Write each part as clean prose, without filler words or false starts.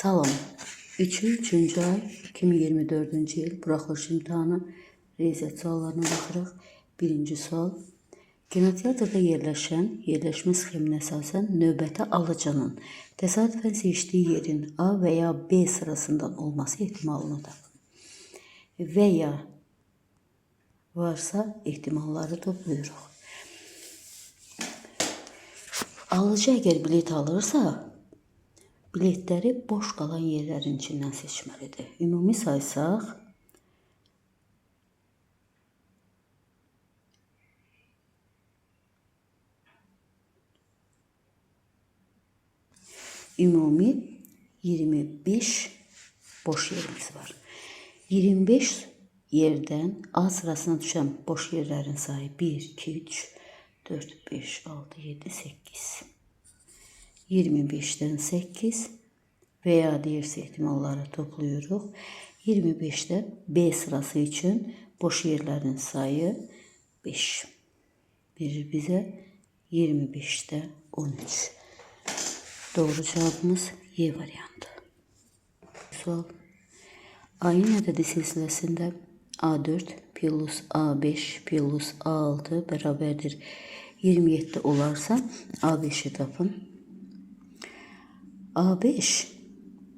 Salam. 3-cü ay 2024-cü il buraxılış imtahanı riyaziyyat suallarına baxırıq. Birinci sual. Kinoteatrda yerləşən yerləşmə sxeminə əsasən növbəti alıcının təsadüfən seçdiyi yerin A və ya B sırasından olması ehtimalını tapın. Və ya varsa ehtimalları toplayırıq. Alıcı əgər bilet alırsa, biletləri boş qalan yerlərin içindən seçməlidir. Ümumi saysaq, ümumi 25 boş yerimiz var. 25 yerdən A sırasına düşən boş yerlərin sayı 1, 2, 3, 4, 5, 6, 7, 8. 25'ten 8 veya deyirsə ehtimalları toplayırıq. 25'te B sırası üçün boş yerlərin sayı 5 verir bizə 25'te 13. Doğru cevabımız Y variantı. Sual. Ayın ədədi silsiləsində A4 plus A5 plus A6 bərabərdir 27 olarsa A5'i tapın. A5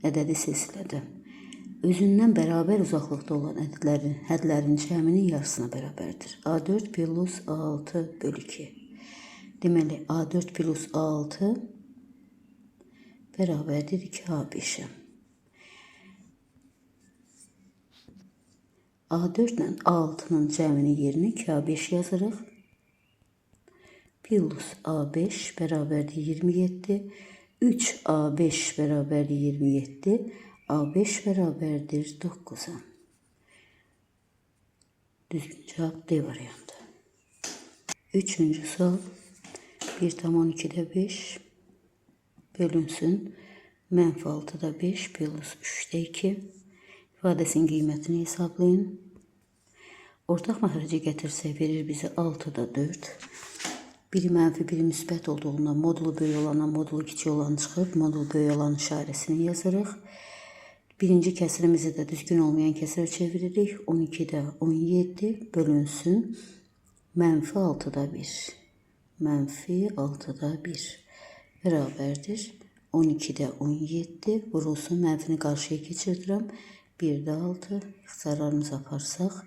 ədədi silsilədə özündən bərabər uzaqlıqda olan ədədlərin hədlərin cəminin yarısına bərabərdir. A4 plus A6 bölü 2. Deməli A4 plus A6 bərabərdir 2A5-ə. A4 ilə A6-nın cəminin yerinə 2A5 yazırıq. Plus A5 bərabərdir 27. 3A5 bərabərdir 27. A5 bərabərdir 9-a. Düzgün cavab D variantı. Üçüncü sual. 1,2'de 5 bölünsün. Mənfi 6'da 5 plus 3'də 2 ifadəsinin qiymətini hesablayın. Ortaq məxrəcə gətirsək verir bizə 6'da 4. Biri mənfi, biri müsbət olduğundan modulu böyük olana, modulu kiçik olan çıxıb, modulu böyük olan işarəsini yazırıq. Birinci kəsirimizi də düzgün olmayan kəsirə çeviririk. 12'də 17 bölünsün. Mənfi 6'da 1. Mənfi 6'da 1 bərabərdir. 12'də 17 vurulsun. Mənfini qarşıya keçirdirəm. 1'də 6 ixtisarlarımızı aparsaq.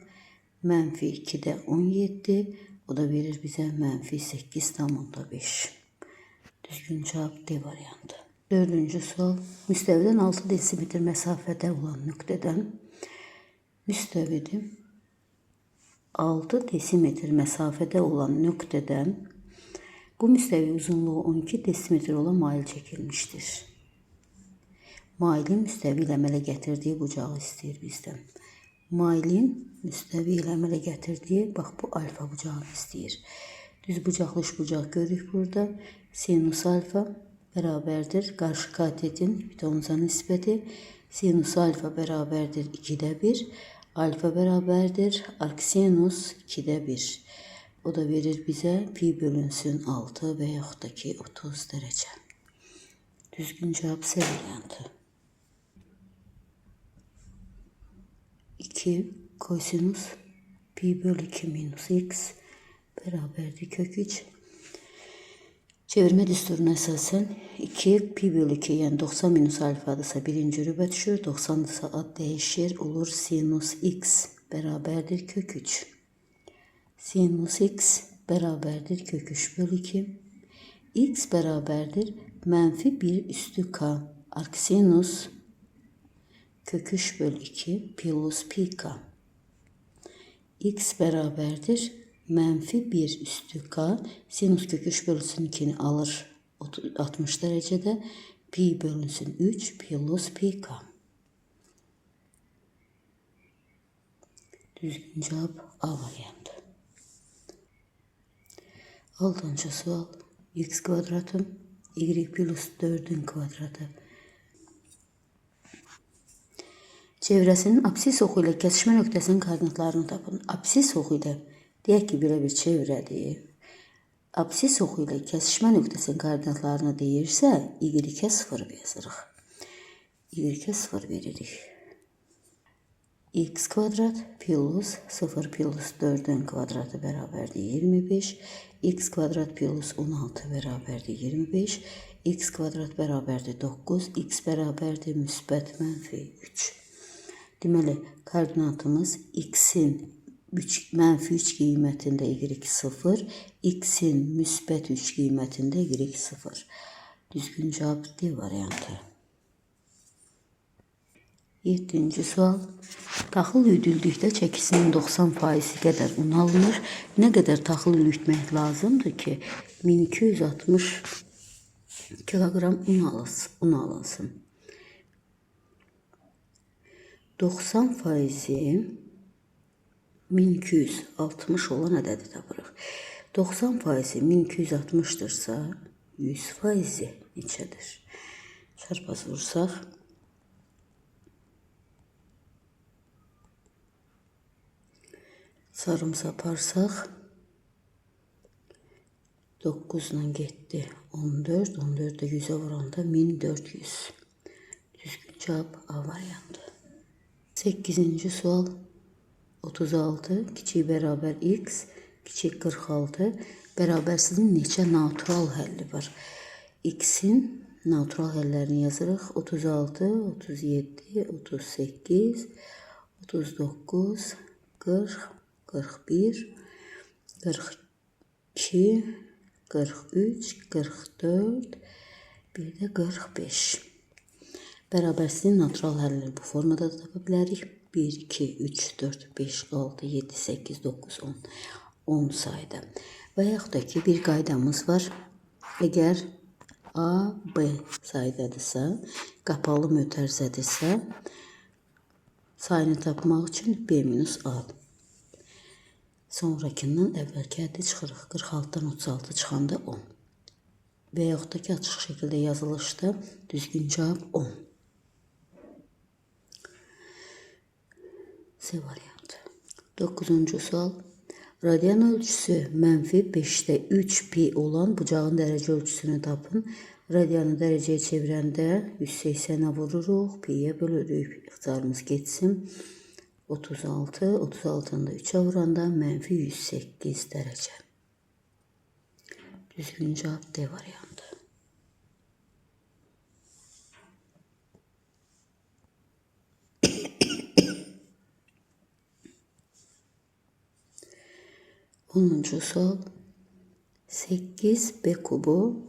Mənfi 2'də 17 o da verir bizə mənfi 8,5. Düzgün cavab D variantı. Dördüncü sual. Müstəvidən 6 desimetr məsafədə olan nöqtədən müstəvidir. 6 desimetr məsafədə olan nöqtədən bu müstəvi uzunluğu 12 desimetr olan mail çəkilmişdir. Mailin müstəvi ilə əmələ gətirdiyi bucağı istəyir bizdən. Mailin müstəvi ilə əmələ gətirdiyi, bax bu alfa bucağını istəyir. Düz bucaqlı üçbucaq görürük burada. Sinus alfa bərabərdir. Qarşı katetin hipotenuza nisbəti. Sinus alfa bərabərdir 2'də 1. Alfa bərabərdir arksinus 2'də 1. O da verir bizə pi bölünsün 6 və yaxud da ki 30 dərəcə. Düzgün cavab C variantı. 2 kosinus pi bölü 2 minus x bərabərdir kök 3. Çevirmə düsturuna əsasən 2 pi bölü 2 yəni 90 minus alfadırsa birinci rübə düşür. 90'dırsa ad dəyişir. Olur sinus x bərabərdir kök 3. Sinus x bərabərdir kök 3 bölü 2. X bərabərdir mənfi 1 üstü k arksinus kök 3 bölü 2 plus pi k. X bərabərdir mənfi 1 üstü k sinus kök 3 bölünsün 2'ni alır 60 derecede pi bölünsün 3 plus pi k. Düzgün cevap A variantı. Altıncı sual. X kvadratı y plus 4'ün kvadratı. Çevrəsinin absis oxu ilə kəsişmə nöqtəsinin koordinatlarını tapın. Absis oxu ilə deyək ki, belə bir çevrədir. Absis oxu ilə kəsişmə nöqtəsinin koordinatlarını deyirsə, y-ə 0 yazırıq. Y-ə 0 veririk. X kvadrat plus 0 plus 4'ün kvadratı bərabərdir 25. X kvadrat plus 16 bərabərdir 25. X kvadrat bərabərdir 9. X bərabərdir müsbət mənfi 3. Deməli, koordinatımız x-in mənfi 3 qiymətində y 0, x-in müsbət 3 qiymətində y 0. Düzgün cavab D variantı. 7-ci sual. Taxıl üyüdüldükdə çəkisinin 90% qədər un alınır. Nə qədər taxıl üyütmək lazımdır ki, 1260 kiloqram un alınsın. 90% 1260 olan ədədi tapırıq. 90% 1260-dırsa, 100% neçədir? Çarpaz vursaq, sarımsı aparsaq, 9 ilə getdi 14, 14 də 100-ə vuranda 1400. Düzgün cavab A variantı. 8-ci sual. 36 kiçik bərabər x kiçik 46 bərabərsizliyin neçə natural həlli var? X-in natural həllərini yazırıq. 36, 37, 38, 39, 40, 41, 42, 43, 44, bir də 45. Bərabərsizliyin natural həllini bu formada da tapa bilərik. 1, 2, 3, 4, 5, 6, 7, 8, 9, 10. 10 sayda. Və yaxud da ki, bir qaydamız var. Əgər A, B saydadırsa, qapalı mötərizədirsə, sayını tapmaq üçün B minus A. Sonrakından əvvəlki həddi çıxırıq. 46-dan 36 çıxanda 10. Və yaxud da ki, açıq şəkildə yazılışda düzgün cavab 10. C variantı. 9-cu sual. Radian ölçüsü mənfi 5-də 3 pi olan bucağın dərəcə ölçüsünü tapın. Radianı dərəcəyə çevirəndə 180-ə vururuq, piyə bölürük. İxtisarımız getsin. 36, 36-nı da 3-ə vuranda mənfi 108 dərəcə. Düzgün cavab D variantı. 10. Sual. 8b kubu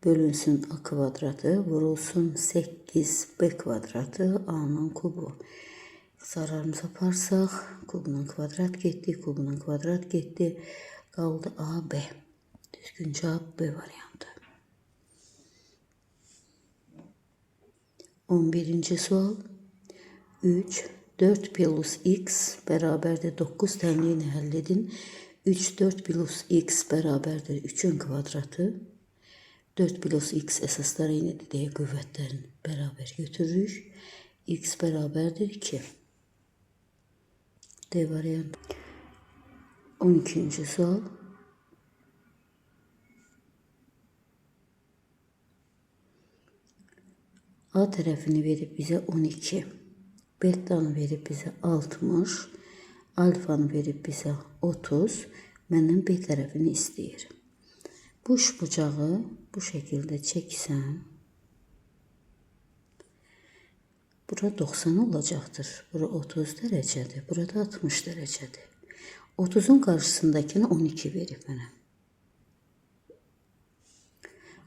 bölünsün a kvadratı vurulsun 8b kvadratı a'nın kubu. Zararımızı aparsaq, kubunun kvadrat getdi, kubunun kvadrat getdi. Qaldı AB. Düzgün cavab B variantı. 11. Sual. 3, 4 plus x bərabərdir 9 tənliyini həll edin. 3, 4 plus x bərabərdir 3-ün kvadratı. 4 plus x əsasları eynidir deyə qüvvətlərini bərabər götürürük. X bərabərdir 2. D variantı. 12. Sual. A tərəfini verib bizə 12. Betanı verib bizə 60. Alfanı verib bizə 30. Məndən B tərəfini istəyir. Bu üçbucağı bu şəkildə çəksəm, bura 90 olacaqdır. Bura 30 dərəcədir. Burada 60 dərəcədir. 30-un qarşısındakını 12 verib mənə.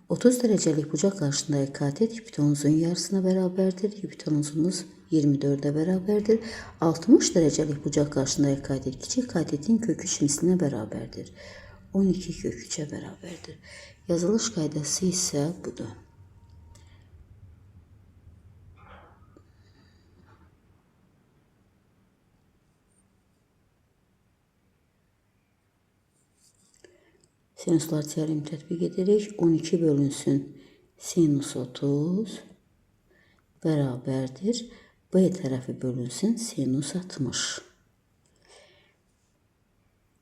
30 dərəcəlik bucaq qarşısındakı katet hipotenuzun yarısına bərabərdir. Hipotenuzumuz 24-ə bərabərdir. 60 dərəcəlik bucaq qarşısındakı katet kiçik katetin kök 3 mislinə bərabərdir. 12 kök 3-ə bərabərdir. Yazılış qaydası isə budur. Sinuslar teoremi tətbiq edirik. 12 bölünsün sinus 30 bərabərdir. B tərəfi bölünsün sinus 60.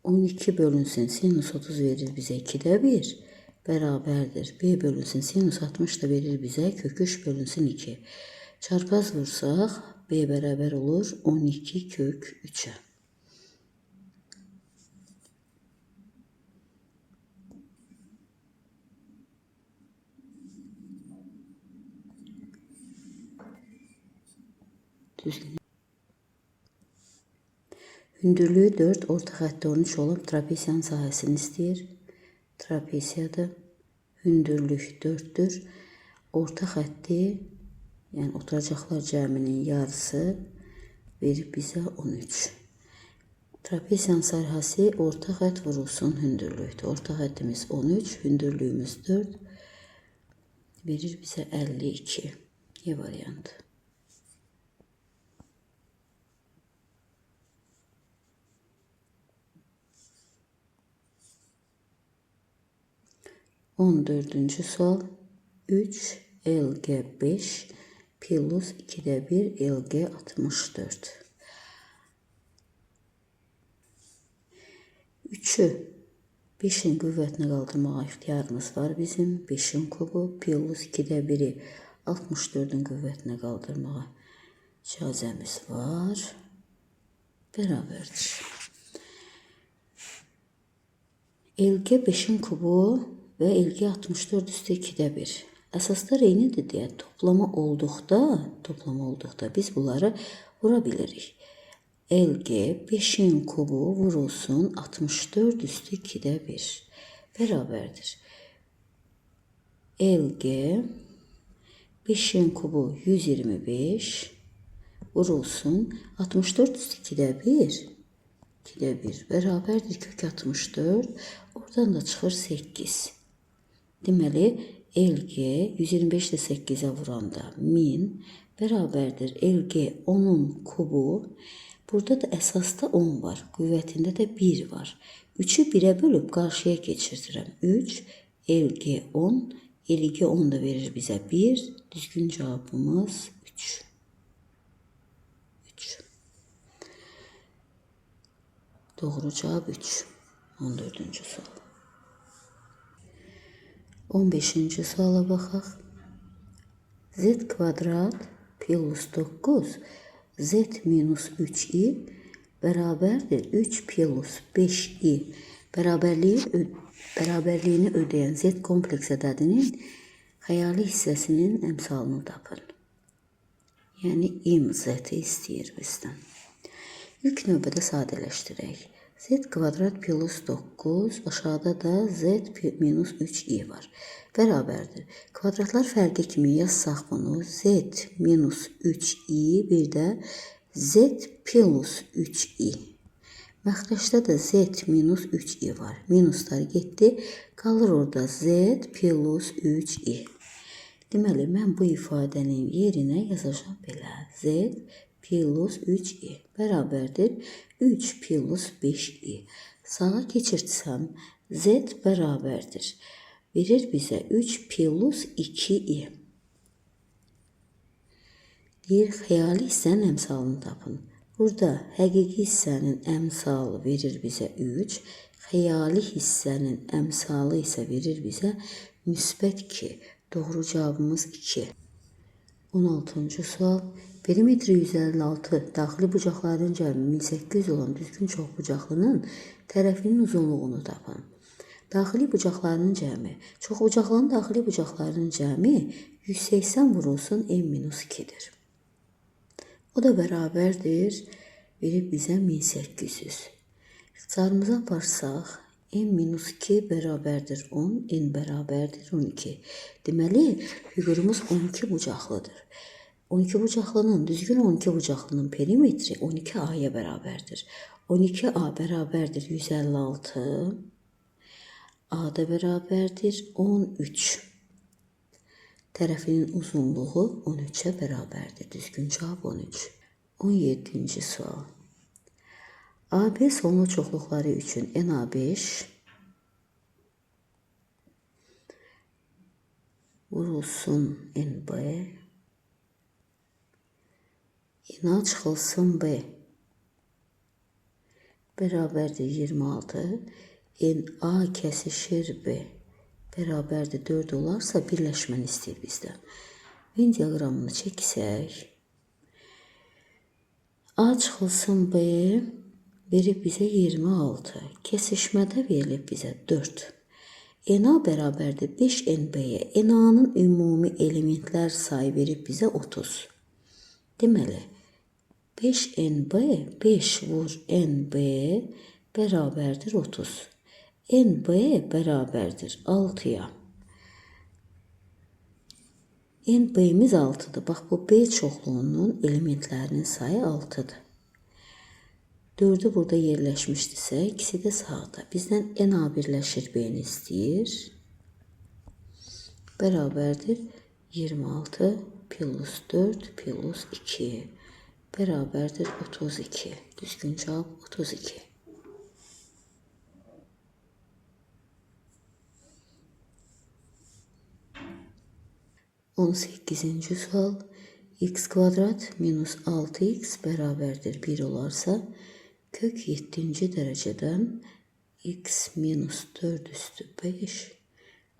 12 bölünsün sinus 30 verir bizə 2-də 1 bərabərdir. B bölünsün sinus 60 da verir bizə kök 3 bölünsün 2. Çarpaz vursaq B bərabər olur 12 kök 3'e. Düzgün. Hündürlüyü 4, orta xətti 13 olan trapesiyanın sahəsini istəyir. Trapesiyadır. Hündürlük 4'dür. Orta xətti, yəni oturacaqlar cəminin yarısı verir bizə 13. Trapesiyanın sahəsi orta xətt vurulsun hündürlükdür. Orta xəttimiz 13, hündürlüyümüz 4 verir bizə 52. E variantı. 14. Sual 3 LG5 plus 2'de 1 LG 64. 3'ü 5'in qüvvətinə qaldırmağa ixtiyarımız var bizim. 5'in kubu plus 2'də 1'i 64'ün qüvvətinə qaldırmağa icazəmiz var. Bərabərdir. LG 5'in kubu və LG 64 üstü 2'də 1. Əsaslar eynidir deyə toplama olduqda biz bunları vura bilirik. LG 5'in kubu vurulsun 64 üstü 2'də 1 bərabərdir. LG 5'in kubu 125 vurulsun 64 üstü 2'də 1 2'də 1 bərabərdir kök 64. Oradan da çıxır 8. Deməli, LG 125 də 8'ə vuranda 1000 bərabərdir LG 10'un kubu. Burada da əsasda 10 var. Qüvvətində də 1 var. 3'ü 1'ə bölüb qarşıya keçirdirəm. 3 LG 10. LG 10 da verir bizə 1. Düzgün cavabımız 3. 3. Doğru cavab 3. 14. Sual. 15. Suala baxaq. Z kvadrat plus 9 Z minus 3i bərabərdir 3 plus 5i. Bərabərliyini ödəyən Z kompleks ədədinin xəyali hissəsinin əmsalını tapın. Yəni im Z-i istəyir bizdən. İlk növbədə sadələşdirək. Z kvadrat plus 9, aşağıda da Z minus 3i var. Bərabərdir. Kvadratlar fərqi kimi yazsaq bunu Z minus 3i, bir də Z plus 3i. Məxrəcdə də Z minus 3i var. Minuslar getdi. Qalır orada Z plus 3i. Deməli, mən bu ifadənin yerinə yazacağam belə. Z plus 3i bərabərdir 3 plus 5i. Sağa keçirtsəm Z bərabərdir. Verir bizə 3 plus 2i. Deyir, xəyali hissənin əmsalını tapın. Burada həqiqi hissənin əmsalı verir bizə 3, xəyali hissənin əmsalı isə verir bizə müsbət 2. Doğru cavabımız 2. 16. Sual. Perimetri 156, daxili bucaqların cəmi 1800 olan düzgün çoxbucaqlının tərəfinin uzunluğunu tapın. Daxili bucaqlarının cəmi, çoxbucaqlının daxili bucaqlarının cəmi 180 vurulsun n-2-dir. O da bərabərdir, verib bizə 1800. İxtisarımıza aparsaq, n-2 bərabərdir 10, n bərabərdir 12. Deməli, fiqurumuz 12 bucaqlıdır. 12 bucaqlının, düzgün 12 bucaqlının perimetri 12A-ya bərabərdir. 12A bərabərdir 156, A da bərabərdir 13. Tərəfinin uzunluğu 13-ə bərabərdir. Düzgün cavab 13. 17. Sual. AB sonlu çoxluqları üçün NA5 vurulsun NB, NA çıxılsın B bərabərdir 26, NA kəsişir B bərabərdir 4 olarsa birləşməni istəyir bizdən. Venn diaqramını çəksək, A çıxılsın B verib bizə 26. Kesişmədə verilib bizə 4. NA bərabərdir 5 NB-yə. NA-nın ümumi elementlər sayı verib bizə 30. Deməli, 5 NB, 5 vur NB bərabərdir 30. NB bərabərdir 6-ya. NB-miz 6-dır. Bax, bu B çoxluğunun elementlərinin sayı 6-dır. 4-ü burada yerləşmişdirsə, ikisi də sağda. Bizdən NA birləşir B-ni istəyir. Bərabərdir 26 plus 4 plus 2 bərabərdir 32. Düzgün cavab 32. On səkkizinci sual. X kvadrat minus 6x bərabərdir 1 olarsa, kök 7-ci dərəcədən x minus 4 üstü 5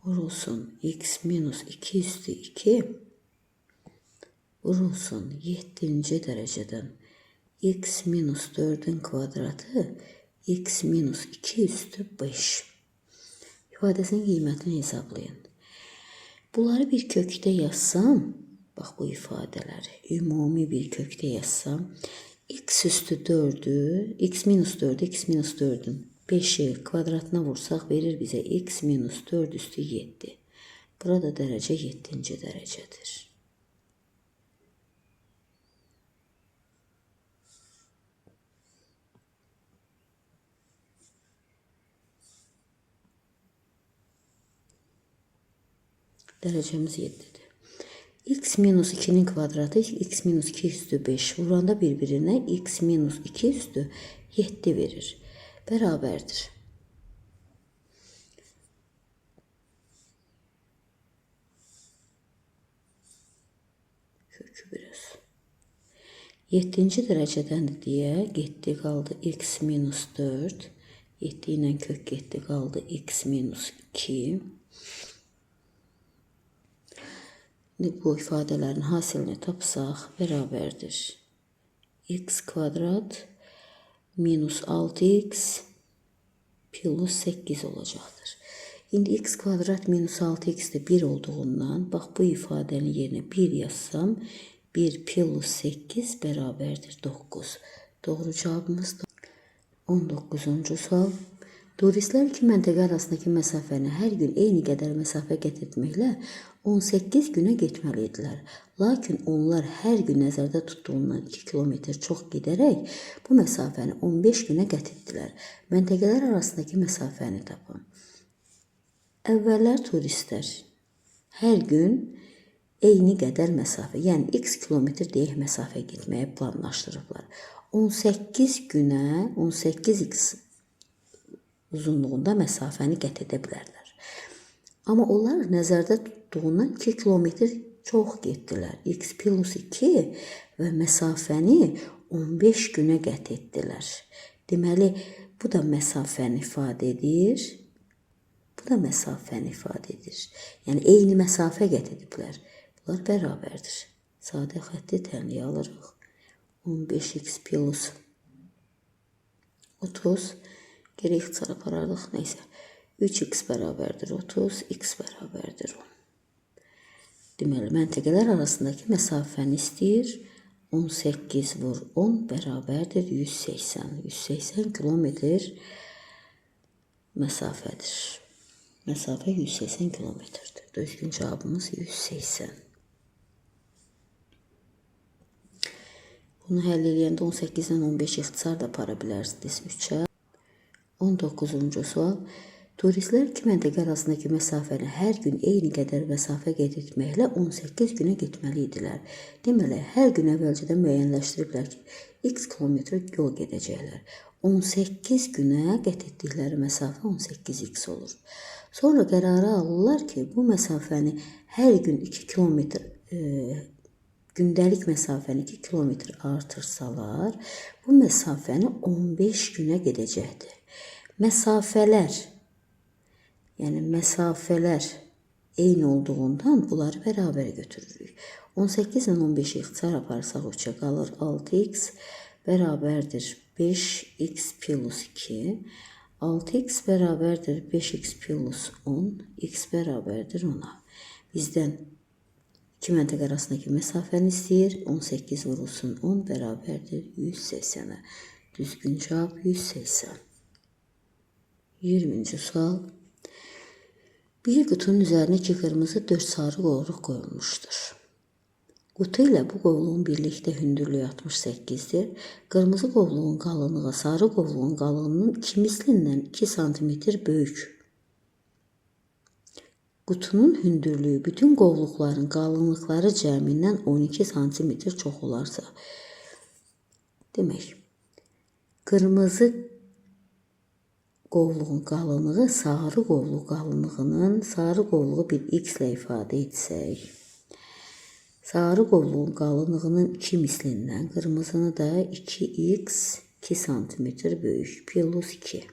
vurulsun x minus 2 üstü 2 vurulsun 7-ci dərəcədən x minus 4-ün kvadratı x minus 2 üstü 5 ifadəsinin qiymətini hesablayın. Bunları bir kökdə yazsam, bax bu ifadələri ümumi bir kökdə yazsam, x üstü 4-ü, x minus 4-ü, x minus 4-ün 5-i kvadratına vursaq verir bizə x minus 4 üstü 7. Burada dərəcə 7-ci dərəcədir. Dərəcəmiz 7-dir. X minus 2-nin kvadratı x minus 2 üstü 5 vuranda bir-birinə x minus 2 üstü 7 verir. Bərabərdir. Kökü biraz. 7-ci dərəcədəndir deyə getdi qaldı x minus 4. 7 ilə kök getdi qaldı x minus 2. İndi bu ifadələrin hasilini tapsaq bərabərdir. X kvadrat minus 6x plus 8 olacaqdır. İndi x kvadrat minus 6x də 1 olduğundan, bax bu ifadənin yerinə 1 yazsam, 1 plus 8 bərabərdir 9. Doğru cavabımız 19-cu sual. Turistlər iki məntəqə arasındakı məsafəni hər gün eyni qədər məsafə qət etməklə 18 günə getməli idilər. Lakin onlar hər gün nəzərdə tutduğundan 2 kilometr çox gedərək bu məsafəni 15 günə qət etdilər. Məntəqələr arasındakı məsafəni tapın. Əvvəllər turistlər hər gün eyni qədər məsafə, yəni x kilometr deyək məsafə getməyi planlaşdırıblar. 18 günə 18x uzunluğunda məsafəni qət edə bilərlər. Amma onlar nəzərdə tutduğundan 2 kilometr çox getdilər. X plus 2 və məsafəni 15 günə qət etdilər. Deməli, bu da məsafəni ifadə edir. Bu da məsafəni ifadə edir. Yəni, eyni məsafə qət ediblər. Bunlar bərabərdir. Sadə xətti tənliyə alırıq. 15x plus 30. Geri ixtisar aparardıq. Neysə. 3x bərabərdir 30, x bərabərdir 10. Deməli, məntəqələr arasındakı məsafəni istəyir. 18 vur 10 bərabərdir 180. 180 kilometr məsafədir. Məsafə 180 kilometrdir. Düzgün cavabımız 180. Bunu həll eləyəndə 18-dən 15 ixtisar da apara bilərsiniz 3-ə. 19-cu sual. Turistlər iki məntəqə arasındakı məsafəni hər gün eyni qədər məsafə qeyd etməklə 18 günə getməli idilər. Deməli, hər gün əvvəlcədən müəyyənləşdiriblər ki, x kilometr yol gedəcəklər. 18 günə qət etdikləri məsafə 18x olur. Sonra qərara alırlar ki, bu məsafəni hər gün 2 kilometr gündəlik məsafəni 2 kilometr artırsalar, bu məsafəni 15 günə gedəcəkdir. Məsafələr, yəni məsafələr eyni olduğundan bunları bərabər götürürük. 18 ilə 15-i ixtisar aparsaq 3-ə qalır 6x bərabərdir 5x plus 2. 6x bərabərdir 5x plus 10, x bərabərdir 10-a. Bizdən iki məntəqə arasındakı məsafəni istəyir. 18 vurulsun 10 bərabərdir 180-ə. Düzgün cavab 180. 20-ci sual. Bir qutunun üzərinə 2 qırmızı, 4 sarı qovluq qoyulmuşdur. Qutu ilə bu qovluğun birlikdə hündürlüyü 68-dir. Qırmızı qovluğun qalınlığı sarı qovluğun qalınlığının 2 mislindən 2 sm böyük. Qutunun hündürlüyü bütün qovluqların qalınlıqları cəmindən 12 sm çox olarsa, demək, qırmızı qovluğun qalınlığı sarı qovluq qalınlığının, sarı qovluğu bir x ilə ifadə etsək, sarı qovluğun qalınlığının 2 mislindən, qırmızını da 2x 2 sm böyük, plus 2.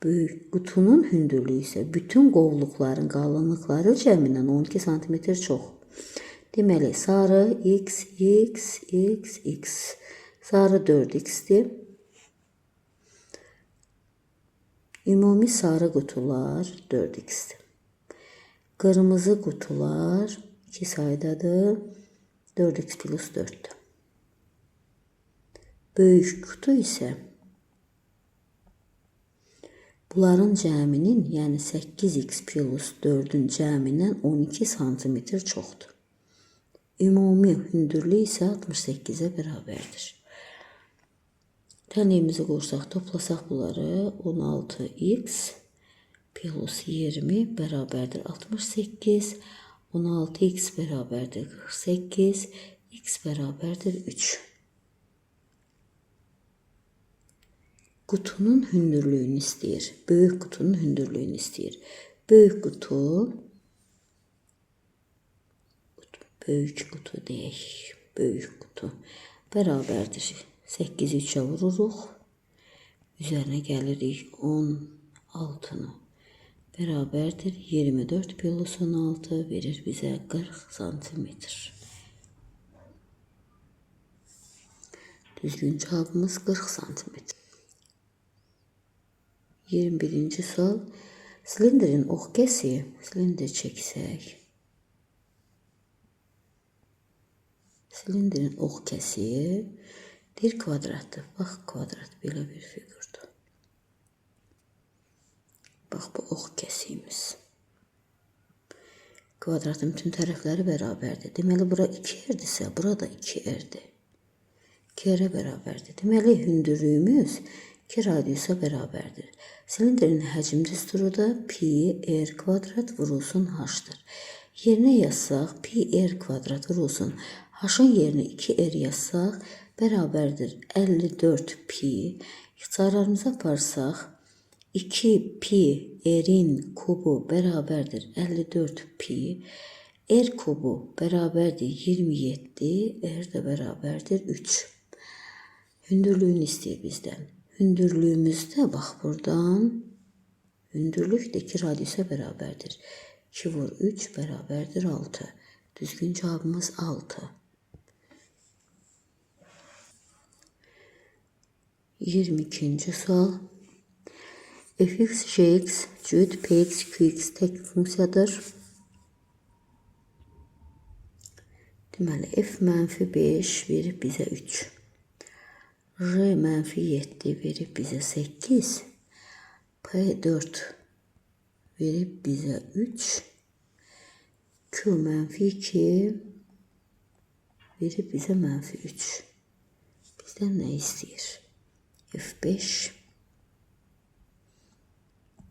Böyük qutunun hündürlüyü isə bütün qovluqların qalınlıqları cəmindən 12 sm çox. Deməli, sarı x, x, x, x. Sarı 4x-dir. Ümumi sarı qutular 4x-dir. Qırmızı qutular 2 saydadır. 4x plus 4-dür. Böyük qutu isə bunların cəminin, yəni 8x plus 4-ün cəmindən 12 sm çoxdur. Ümumi hündürlüyü isə 68-ə bərabərdir. Tənliyimizi qorsaq, toplasaq bunları 16x plus 20 bərabərdir 68, 16x bərabərdir 48, x bərabərdir 3. Qutunun hündürlüyünü istəyir. Böyük qutunun hündürlüyünü istəyir. Böyük qutu, böyük qutu deyək, böyük qutu bərabərdir. 8-i 3-ə vururuq. Üzərinə gəlirik 16-nı. Bərabərdir 24 plus 16 verir bizə 40 santimetr. Düzgün cavabımız 40 santimetr. 21-ci sual. Silindirin ox kəsiyi, silindir çəksək. Silindirin ox kəsiyi deyir kvadratdır. Bax, kvadrat belə bir fiqurdur. Bax, bu ox kəsiyimiz. Kvadratın bütün tərəfləri bərabərdir. Deməli, bura 2R-dirsə, bura da 2R-dir. 2R-ə bərabərdir. Deməli, hündürlüyümüz 2 radiusa bərabərdir. Silindirin həcm düsturu da pi r kvadrat vurulsun h-dır. Yerinə yazsaq, pi r kvadrat vurulsun. H-ın yerinə 2r yazsaq, bərabərdir 54 pi. İxtisarlarımızı aparsaq, 2 pi r-in kubu bərabərdir 54 pi. R kubu bərabərdir 27, r də bərabərdir 3. Hündürlüyünü istəyir bizdən. Hündürlüyümüzdə bax buradan hündürlük də 2 radiusa bərabərdir. 2 vur 3 bərabərdir 6. Düzgün cavabımız 6. 22-ci sual. Fx, gx, cüt, px, qx tək funksiyadır. Deməli, f mənfi 5 verib bizə 3. R mənfi 7 verib bizə 8. P4 verib bizə 3. Q mənfi 2 verib bizə mənfi 3. Bizdən nə istəyir? F5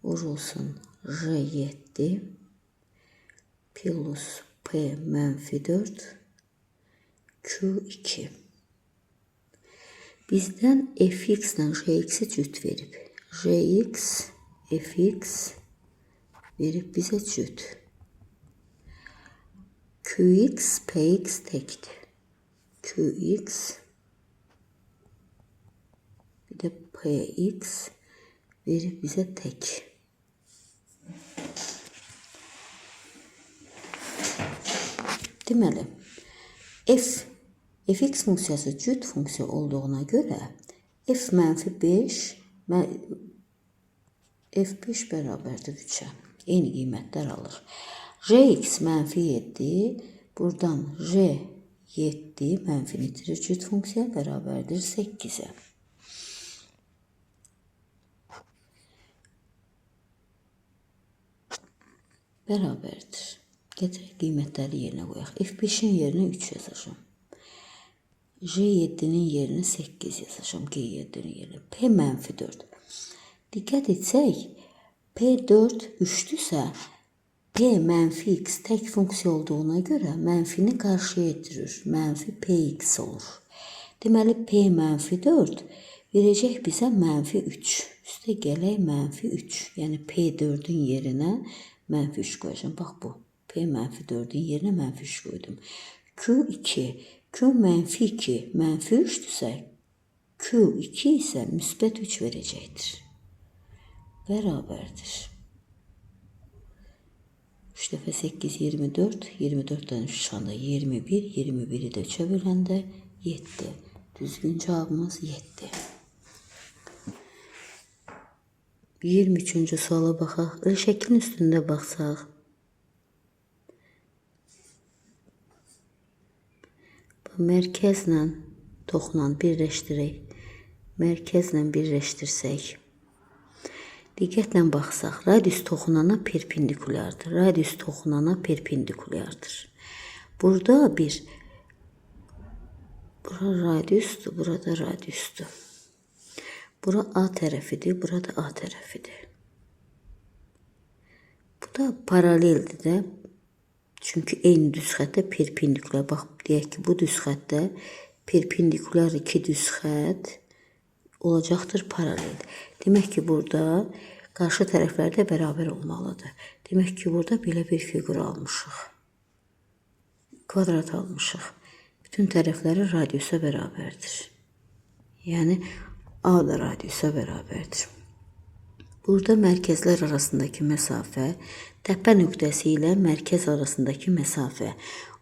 vurulsun R7 plus P mənfi 4 Q2. Bizdən fx ilə gx-i cüt verib. Gx, fx verib bizə cüt. Qx, px təkdir. Qx bir də px verib bizə tək. Deməli, fx funksiyası cüt funksiya olduğuna görə f mənfi 5, f5 bərabərdir 3-ə. Eyni qiymətlər alır. Jx mənfi 7, buradan j7 mənfini itirir cüt funksiya bərabərdir 8-ə. Bərabərdir. Gətirək qiymətləri yerinə qoyaq. F5-in yerinə 3 yazacağam. J7-nin yerinə 8 yazacağam. G7-nin yerinə. P mənfi 4. Diqqət etsək, P4 3-dürsə, P mənfi x tək funksiya olduğuna görə mənfini qarşıya itirir. Mənfi Px olur. Deməli, P mənfi 4 verəcək bizə mənfi 3. Üstə gələk mənfi 3. Yəni, P4-ün yerinə mənfi 3 qoyacağam. Bax bu. P mənfi 4-ün yerinə mənfi 3 qoydum. Q2. Q mənfi 2 mənfi 3-dürsə, Q2 isə müsbət 3 verəcəkdir. Bərabərdir. 3 dəfə 8, 24. 24-dən 3 çıxanda 21. 21-i də 3-ə böləndə 7. Düzgün cavabımız 7. 23-cü suala baxaq. Şəklin üstündə baxsaq. Mərkəzlə toxunan birləşdirək. Mərkəzlə birləşdirsək. Diqqətlə baxsaq, radius toxunana perpendikulyardır. Radius toxunana perpendikulyardır. Burada bir, bura radiusdur, burada radiusdur. Bura A tərəfidir, burada A tərəfidir. Bu da paraleldir də. Çünki eyni düz xəttə perpendikulyar. Bax, deyək ki, bu düz xəttə perpendikulyar iki düz xətt olacaqdır paralel. Demək ki, burada qarşı tərəflər də bərabər olmalıdır. Demək ki, burada belə bir fiqur almışıq. Kvadrat almışıq. Bütün tərəfləri radiusa bərabərdir. Yəni, A da radiusa bərabərdir. Burada mərkəzlər arasındakı məsafə, təpə nöqtəsi ilə mərkəz arasındakı məsafə.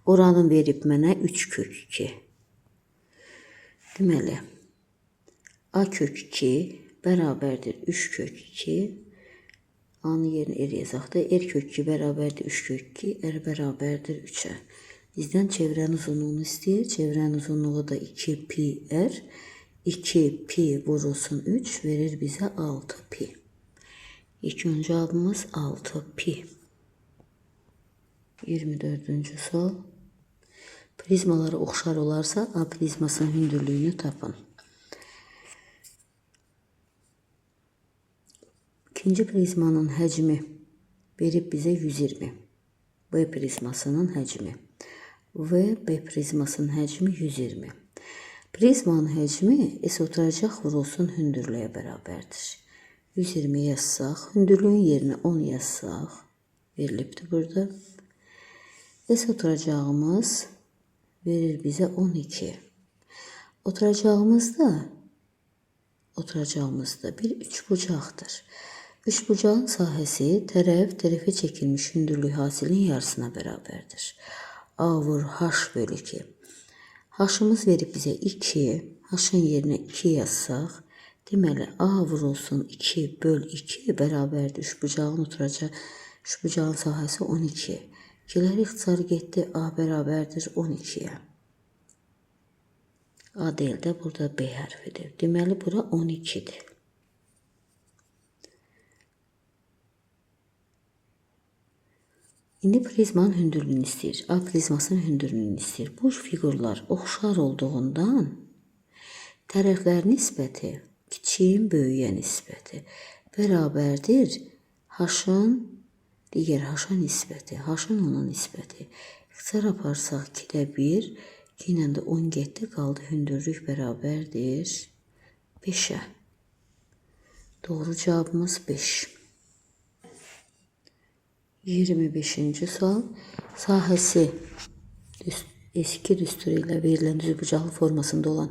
Oranı verib mənə 3 kök 2. Deməli, A kök 2 bərabərdir 3 kök 2. A-nın yerinə R yazaq da. R kök 2 bərabərdir 3 kök 2. R bərabərdir 3-ə. Bizdən çevrənin uzunluğunu istəyir. Çevrənin uzunluğu da 2 pi R. 2 pi vurulsun 3 verir bizə 6 pi. İkinci cavabımız 6 pi. 24-cü sual. Prizmaları oxşar olarsa A prizmasının hündürlüyünü tapın. İkinci prizmanın həcmi verib bizə 120. B prizmasının həcmi. V B prizmasının həcmi 120. Prizmanın həcmi S oturacaq vurulsun hündürlüyə bərabərdir. 120 yazsaq, hündürlüyün yerinə 10 yazsaq, verilibdir burada. S oturacağımız verir bizə 12. Oturacağımızda bir üçbucaqdır. Üçbucağın sahəsi tərəf tərəfə çəkilmiş hündürlük hasilinin yarısına bərabərdir. A vur H bölü 2. H-ımız verib bizə 2. H-ın yerinə 2 yazsaq, deməli A vurulsun 2 böl 2 bərabərdir. Üçbucağın oturacaq, üçbucağın sahəsi 12. 2-lər ixtisar getdi, A bərabərdir 12-yə. A deyil də burada B hərfidir. Deməli, bura 12-dir. İndi prizmanın hündürlüyünü istəyir. A prizmasının hündürlüyünü istəyir. Bu fiqurlar oxşar olduğundan tərəflər nisbəti kiçiyin böyüyə nisbəti bərabərdir H-ın digər H-a nisbəti, H-ın ona nisbəti. İxtisar aparsaq 2-də 1, 2 ilə də 10 getdi, qaldı hündürlük bərabərdir 5-ə. Doğru cavabımız 5. 25-ci sual. Sahəsi S2 düsturu ilə verilən düzbucaqlı formasında olan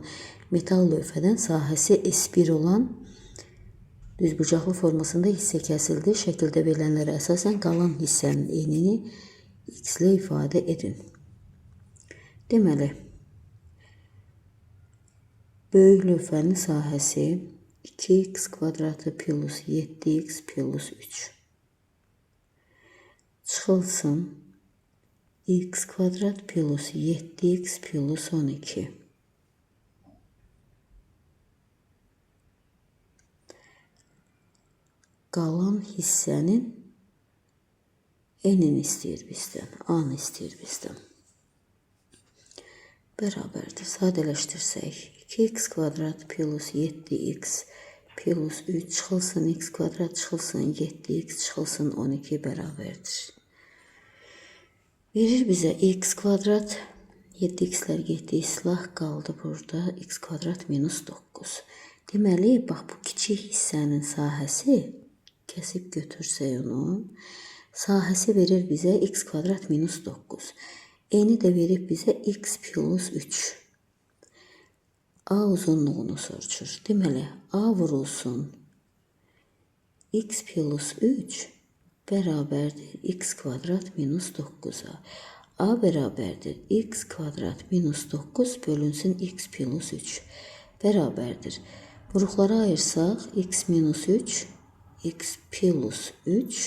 metal lövhədən sahəsi S1 olan düzbucaqlı formasında hissə kəsildi. Şəkildə verilənlərə əsasən qalan hissənin enini x ilə ifadə edin. Deməli, böyük lövhənin sahəsi 2x kvadratı plus 7x plus 3. Çıxılsın x kvadrat plus 7x plus 12. Qalan hissənin n-ini istəyir bizdən, a-nı istəyir bizdən. Bərabərdir. Sadələşdirsək 2x kvadrat plus 7x plus 3 çıxılsın x kvadrat çıxılsın 7x çıxılsın 12 bərabərdir. Verir bizə x kvadrat 7x'lər getdi, islah qaldı burada x kvadrat minus 9. Deməli, bax bu kiçik hissənin sahəsi kəsib götürsək onu, sahəsi verir bizə x kvadrat minus 9. Eni də verib bizə x plus 3. A uzunluğunu soruşur. Deməli, A vurulsun x plus 3 bərabərdir x kvadrat minus 9-a. A bərabərdir x kvadrat minus 9 bölünsün x plus 3 bərabərdir. Vuruqlara ayırsaq x minus 3, x plus 3,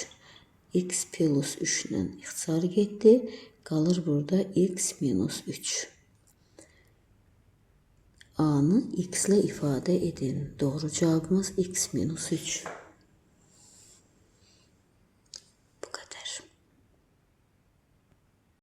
x plus 3 ilə ixtisar getdi. Qalır burada x minus 3. A-nı x ilə ifadə edin. Doğru cavabımız x minus 3.